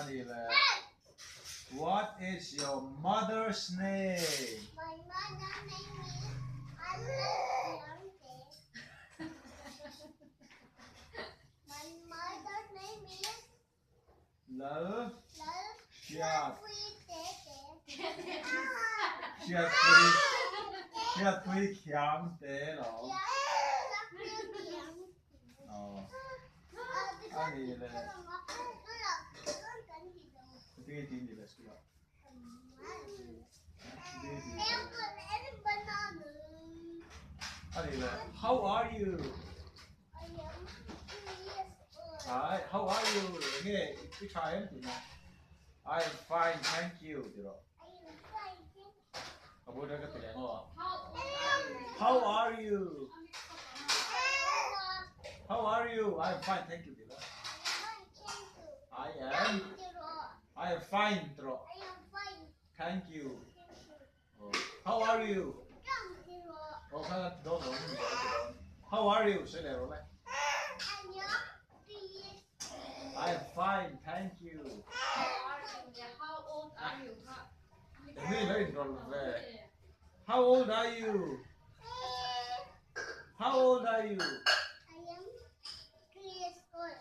Ani le. What is your mother's name? My mother name is Anna My mother name is Lal Lal Hriat. Tete. Hriatpui Hriatpui Khiang te lo. Aw. Ani le. Tinge ti ni le school ah? Tinge ti ni le? Ani le. How are you? Ai, how are you? Nge i tha em ti na? I am fine, thank you ti rawh. Ka bul ka ti leh maw? How are you? How are you? I am fine, thank you ti la. I am I am fine ti rawh. Thank you. How are you? Aw kha ti dawn lo ni ti dawn. How are you? Sawi leh rawh le. I am fine, thank you. How old are you? Eng nge lo inrawlh ve? How old are you? How old are you? I am 3 years old.